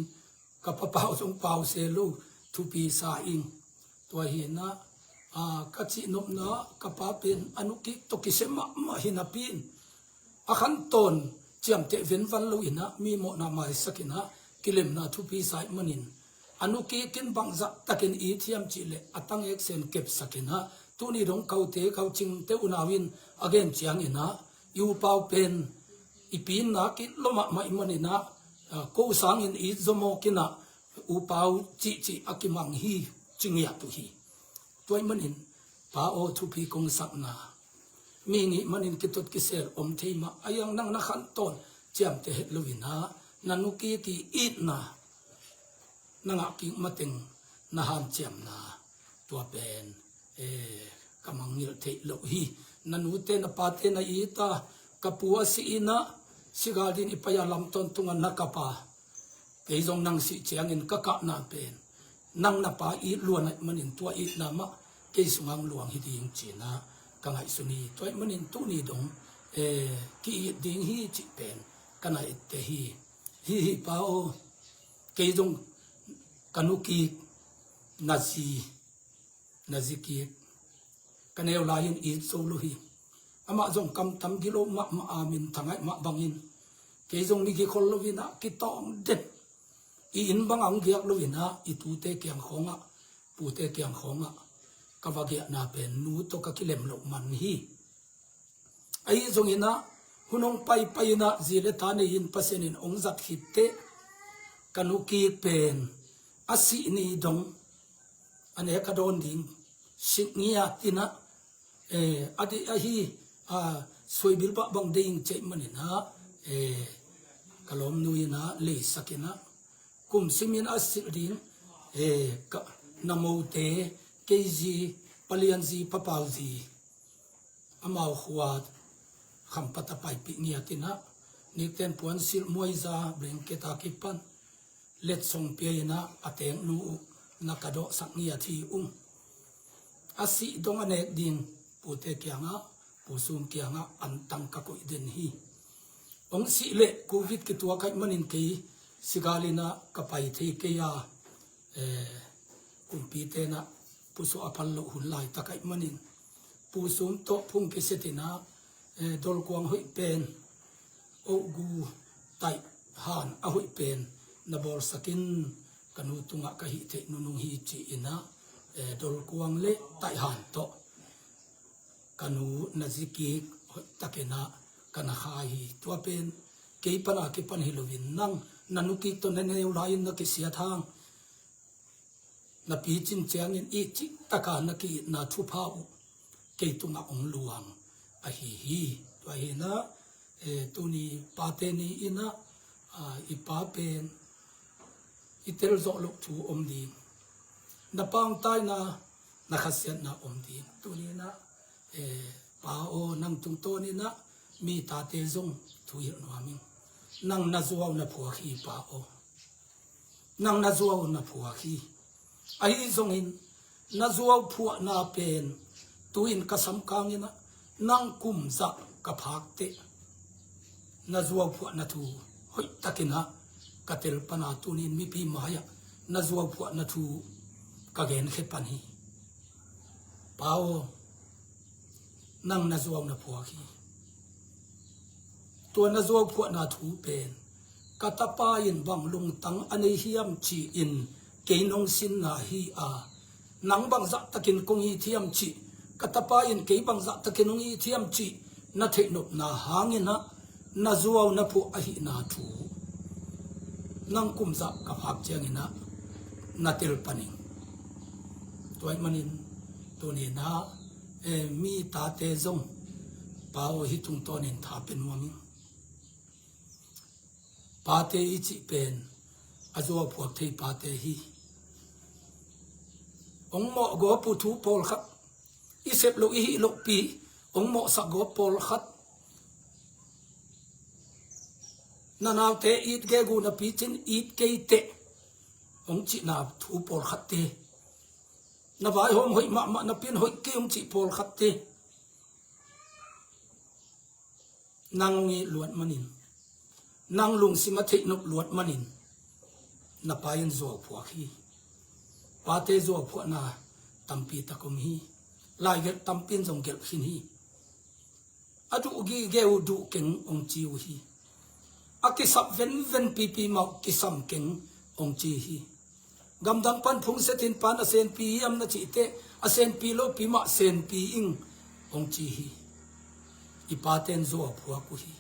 ka pa Pau zong pause lo thupi sa ing. Tua hi in ah, a, ka cihnopna, ka pa pen a nukik tawh kisia mahmah hi napi-in, a khantawn ciamteh venvan loin ah, mi mawhna maisakin ah kilemna thupi sa ahih manin, a nukik in bangzah takin it hiam cih leh a ta ngeksen kepsakin ah, tuni dong ka ute ka u Cingte unau in a gen ciangin ah, i u Pau pen i pi in na ki lo mahmah i manin ah, ah, ko sangin i zomawk in ah, upa uh cihcih a kimang hi, ci ngiat uh hi. Tua i manin, pa aw, thupi kong sakna, mi nih manin kitot kisel om thei mah a, iang nang na khantawn ciamteh het lo in ah, na nu kik i itna na ngah kik mateng na hanciamna, tua pen, eh, ka mangngilh theih loh hi. Na nute na pate na it a, ka pu a si in ah, sigal din i pai a lam tawntungah na kap a, kei zong nang sih ciangin ka kahna pen nang na pa it luan ahih manin tua itna mah kei sungah luang hi ding ci-in ah ka ngaihsun hi. Tua ahih manin tuni dong, eh, ki-it ding hi cih pen ka na etteh hi. Hi hi pa aw, kei zong ka nu kik, na zi, na zi kik, ka neu lai-in it zo lo hi. Amah zong kamtam gilo mahmah a, minthang ahih mah bangin, kei zong mi gikhol lo in ah kitawng den, i inn bang a hong giak lo in ah, i tute kiang khawngah, pute kiang khawngah ka va giahna pen nu tawh ka kilem loh man hi. Ahi zongin ah, hun hong paipai in ah, zi le ta nei in Pasian in hong zat khit teh, ka nu kik pen a sih ni dong a nek a dawn ding, sih ngiat in ah, eh, a dih ahi, ah, suaibil bah bang ding cih manin ah, eh, ka lawmnu in ah leisak in ah, kum simin a silh ding, eh, ka, na mote, kei zi, palian zi, papau zi, amau khua Khampat a paipih ngiat in ah, nikten puansilh muaiza blanket a kipan letsong pia in ah, a teeknu uh na ka dawhsak ngiat hi ung. A sih dong a nek ding pute kiangah, Pu Sum kiangah antang ka koih den hi. Hong sih leh covid kituak ahih manin kei sigal in ah ka pai thei kei a, eh, kumpite in ah pusuah a phal loh hun laitak ahih manin, Pu Sum tawh phung kiset in ah, eh, dolkuang hoih pen, ohgu, taih han a hoih pen na bawlsak in, ka nu tungah ka hih theih nunung hi ci-in ah, eh, dolkuang le taih han tawh ka nu na zi kik hoihtak in ah ka na khai hi. Tua pen kei pan a kipan hi loin, nang na nu kik tawh na neu lai-in na kisiat hang, na picin ciangin i cihtak a na ki-itna thupha uh kei tungah hong luang ahi hi. Tua hi in ah, eh, tuni Pate Ni in ah, ah, i pa pen i tel zawh loh thu om ding, na paungtaina, na khasiatna om ding. Tuni in ah, eh, pa aw, nang tungtawn in ah mi tate zong thu hilh nuam ing. Nang na zuau na phuak hi pa aw. Nang na zuau na phuak hi. Ahi zongin na zuau phuahna pen tu-in ka samkang in ah, nang kum zah ka phak teh, na zuau phuahna thu hoihtak in ah ka tel pan a, tuni-in mipi mai-ah na zuau phuahna thu ka genkhia pan hi. Pa aw, nang na zuau na phuak hi. Tua na zuau phuahna thu pen, ka tapa in bang lungtang a nei hiam ci-in kei nong sinna hi a, nang bang zahtakin kong it hiam cih, ka tapa in kei bang zahtakin hong it hiam cih na theihnopna hangin ah, na zuau na phuah ahihna thu nang kum zah ka phak ciangin ah na tel pan ing. Tua ahih manin tuni in ah, eh, mi tate zong, pa aw, hih tungtawnin tha pia nuam ing. Pate i cih pen a zuau phuak thei pate hi. Hong mawh gawp uh thu pawlkhat, i sep loh i hih lohpi hong mawhsak gawp pawlkhat, na naute it gegu na picin it kei teh hong cihna thu pawlkhatte, na vaihawm hoih mahmah, na pian hoih kei hong cih pawlkhatte, nang hong it luat manin, nang lungsim a theihnop luat manin, na pa in zuau phuak hi. Pate zuau phuahna tampi tak om hi. Laigelh tampi in zong gelh khin hi. A duh gige uh duh keng hong ci uh hi. A kisap venven pipi mah uh kisam keng hong ci hi. Gamdang pan phung setin pan a senpi hiam na cih teh, a senpi lopi mah senpi ing hong ci hi. I paten zuau phuak uh hi.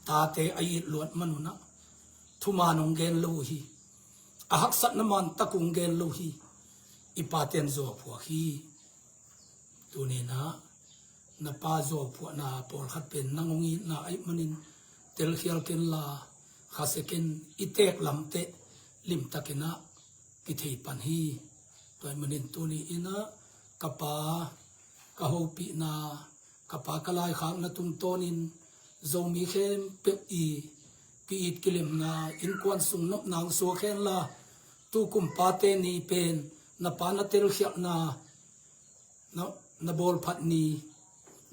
Tate a it luat man un ah thuman hong gen lo uh hi. A haksatna man tak uh hong gen lo uh hi. I pate'n zuauphuak hi. Tuni-in ah na pa zuauphuahna pawlkhat pen nang hong itna ahih manin telkhial ken la, khasia ken, i teek lamteh limtakin ah kithei pan hi. Tua ahih manin tuni-in ah ka pa, ka hopihna, ka pa ka laikhakna tungtawnin Zomi khempeuh i ki-it kilemna, innkuan sung nopna hong suak hen la, tukum Pate' Ni pen na pa na telkhialhna, na, na bawlphat ni,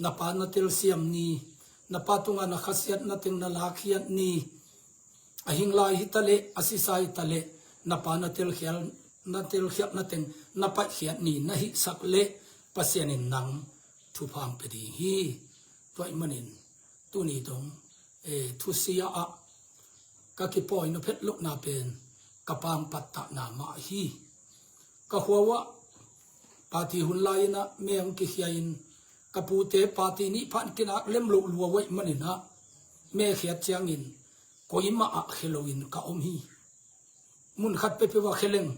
na pa na telsiam ni, na pa tungah na khasiatna teng na lakkhiat ni, a hing lai hi ta leh, a sisa hi ta leh, na pa na telkhial, na telkhialhna teng na paihkhiat ni na hihsak leh Pasian in nang thupha hong pia ding hi. Tua ahih manin tuni dong, eh, thusia ah ka kipawi nop het lohna pen ka pa hong pattahna mah hi. Ka khua uh ah party hun lai-in ah me hong kikhia-in, ka pute party nih phan kinak lem loh lua uh ahih manin ah me khiat ciangin koimah ah khia loin ka om hi. Mun khat peuhpeuh ah khia leng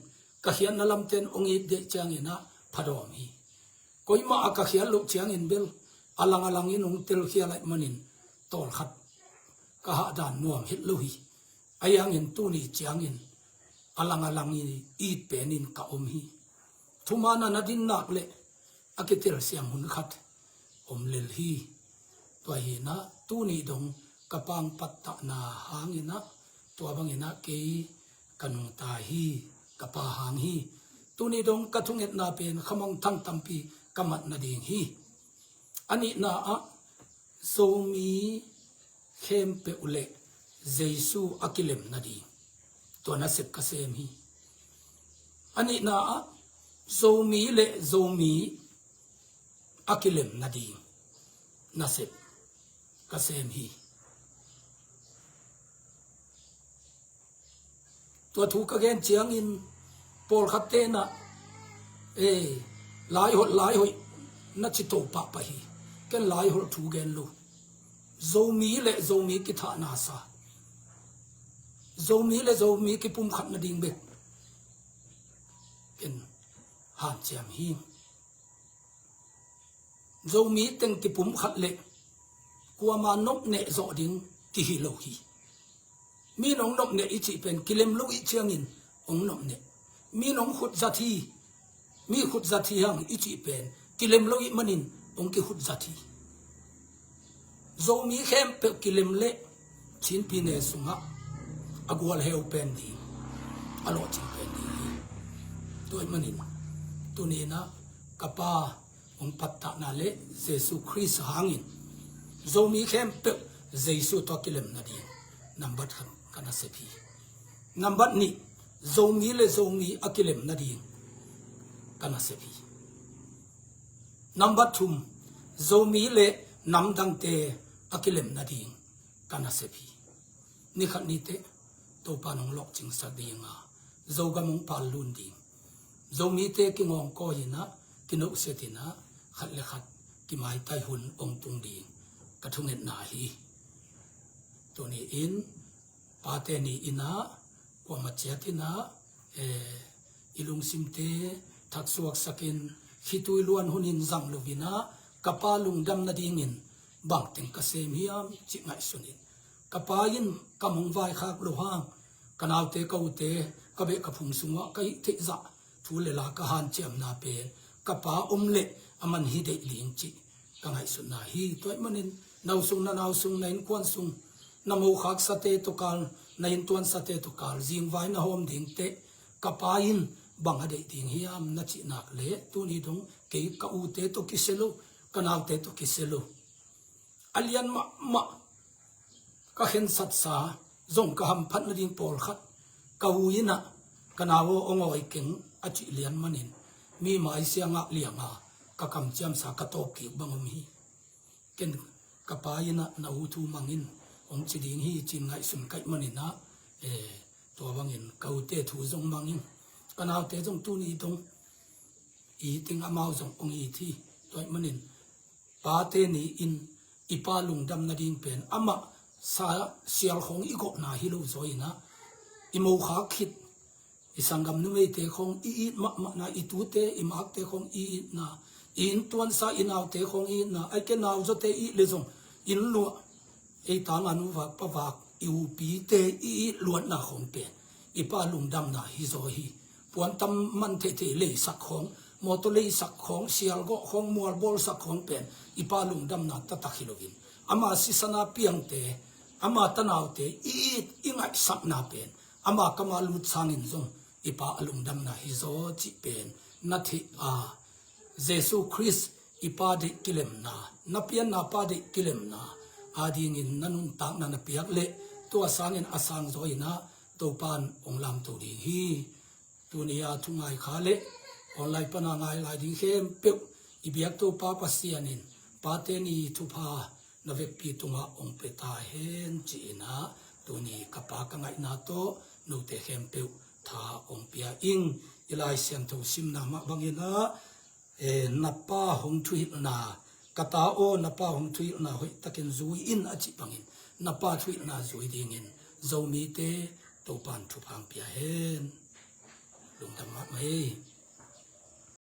ka khiatna lamte'n hong it deih ciangin ah phadawm hi. Koimah ah ka khiat loh ciangin bel a lang a langin hong telkhial ahih manin tawlkhat ka hahdan nuam het lo hi. Ahi hangin tuni ciangin a lang a langin it penin ka om hi. Thuman a na din nak leh a kitelsiam hun khat om lel hi. Tua hi-in ah tuni dong ka pa hong pattahna hangin ah tua bangin ah kei ka nungta hi, ka pa hang hi. Tuni dong ka thungetna pen khamangthang tampi ka mat nading hi. A nihna ah Zomi khempeuh leh Jesu a kilem nading tua nasep ka sem hi. A nihna ah Zomi leh Zomi a kilem nading nasep ka sem hi. Tua thu ka gen ciangin pawlkhatte'n ah, eh, laiholh, laiholh na ci to pahpah hi. Ken laiholh thu gen lo. Zomi leh Zomi kithahnasa, Zomi leh Zomi kipumkhat nading bek ken hanciam hi. Zomi teng kipumkhat leh kuama nopneh zawh ding kihi lo hi. Mi'n hong nopneh i cih pen kilem lo i cih ciangin hong nopneh. Mi'n hong khutzat hi, mi khutzat hi hang i cih pen kilem lo i hih manin hong kikhutzat hi. Zomi khempeuh kilem leh Chin pyine sungah a gualheu pen ding, a lawhcing pen ding hi. Tua ahih manin tuni-in ah ka pa hong pattahna leh Jesu Khrist hangin Zomi khempeuh Jesu tawh a kilem nading nambat khat ka nasep hi. Nambat nih, Zomi leh Zomi a kilem nading ka nasep hi. Nambat thum, Zomi leh namdangte a kilem nading ka nasep hi. Nikhat niteh Topa'n hong lawhcingsak ding a, Zogam hong pallun ding, Zomite kingawngkawi-in ah, kinawhsiat-in ah, khat leh khat kimaitai hun hong tung ding ka thungetna hi. Tuni-in Pate' Ni-in ah kuamah ciat-in ah, eh, i lungsimte thaksuaksakin, khitui luan hunin zang loin ah ka pa lungdam nadingin bangteng ka sem hiam cih ngaihsunin, ka pa in kam hong vaikhak loh hang, ka naute, ka ute, ka beh ka phung sungah ka hih theih zah thu leh la ka hanciamna pen ka pa om leh aman hi deih ding cih ka ngaihsutna hi. Tua ahih manin na u sung, na nau sung, na innkuan sung, na mo khaksate tawh kal, na inntuansate tawh kal zingvai na hawm dingteh ka pa in bang a deih ding hiam na cih nak leh, tuni dong kei ka ute tawh kisia lo, ka naute tawh kisia lo, a lian mahmah ka khensatsa, zong ka hamphat nading pawlkhat, ka u in ah ka nau aw, hong awi keng a cih lian manin mi maisia ngah lianga ka kamciamsa ka tawp kik bang om hi. Ken ka pa in ah na u thu mang in, hong ci ding hi ci-in ngaihsun ka hih manin ah, eh, tua bangin ka ute thu zong mang in, ka naute zong tuni dong it ing, amau zong hong it hi. Tua ahih manin Pate' Ni-in i pa lungdam nading pen amah sa sial khawng i gawhna hi lo zaw inah, i mokhak khit i sanggam numeite khawng i it mahmahna, i tute i makte khawng i itna, i inntuansa i naute khawng i itna, aike nauzawte i it le zong inn luah, ei tanga nuvak pavak i upite i it luatna khawng pen i Pa lungdamna hi zaw hi. Puantam man theithei leisak khawng, mawtaw leisak khawng, sialgawh khawng, mualbawlsak khawng pen i Pa lungdamna taktak hi loin, ama sisana piangte, ama tanaute i it i ngaihsakna pen ama kama lut sangin zong i Pa a lungdamna hi zaw cih pen na theih a, Jesu Khrist i Pa deih kilemna, na pianna Pa deih kilemna adingin na nuntakna na piak leh, tua sangin a sang zaw inah Topan hong lamto ding hi. Tuni a thu ngai kha le online pana ngai lai ding khempeuh i biak Topa Pasian in Pate Ni thupha na vekpi tungah hong pia ta hen ci inah, tuni ka Pa ka ngaihna tawh note khempeuh tha hong pia ing. I Lai Siangtho simna mah bang inah, eh, na Pa hong thuhilhna, ka ta aw, na Pa hong thuhilhna hoihtakin zui in a cih bangin na Pa thuhilhna zui dingin Zomite Topan thupha hong pia hen. Lungdam mahmah hi.